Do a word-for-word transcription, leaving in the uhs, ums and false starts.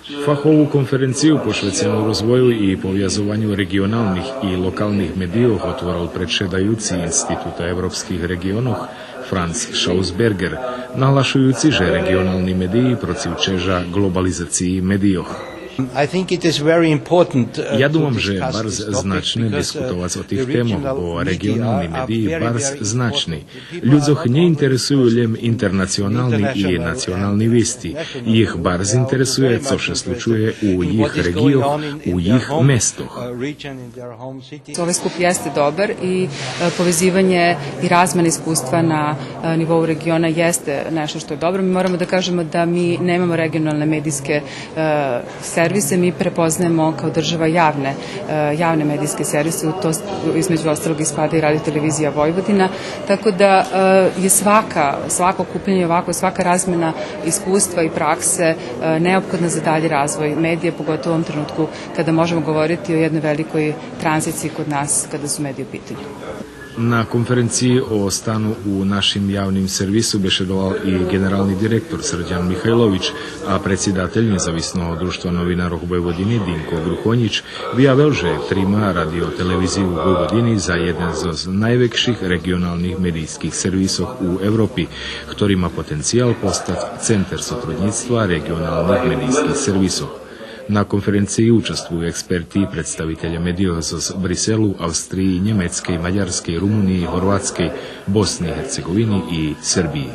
Фахову конференцию пошвецену розвою и повязованю реґионалних и локалних медийох отворел предшедаюци Института европских реґионох Франц Шаусбергер, наглашуюци же реґионални медиї процивчежа ґлобализациї медийох. I think it is very important, uh, Я to думам же discuss барз this topic значне because, uh, дискутовац о тих the темох, regional бо media реґионални are медиї very, барз very значни. Людзох нє интересую лєм интернационални и национални вести. Їх барз интересує цо ше случує у їх реґийох, у їх местох. Ovaj skup jeste dobar i, e, povezivanje i razmena iskustva na, e, nivou regiona jeste nešto što je dobro. Mi moramo da kažemo da mi nemamo regionalne medijske, e, servise, mi prepoznajemo kao država javne, e, javne medijske servise, u to s-, između ostalog ispada i Radio Televizija Vojvodina, tako da, e, je svaka, svako okupljanje ovako, svaka razmena iskustva i prakse, e, neophodna za dalji razvoj medija, pogotovo u ovom trenutku kada možemo govoriti o jednoj velikoj tranziciji kod nas kada su mediji u pitanju. На конференциї о стану у нашим явним сервису бешедовал и ґенерални директор Срдян Михайлович, а предсидатель Нєзависного дружтва новинарох Войводини Динко Грухонїч виявел же трима Радио-телевизию Войводини за єден зоз найвекших реґионалних медийских сервисох у Европи, хтори ма потенциял постац центер сотруднїцтва реґионалних медийских сервисох. На конференциї участвую експерти и представителє медийох зоз Бриселу, Австриї, Нємецкей, Мадярскей, Румуниї, Горватскей, Босни и Герцеґовини и Сербиї.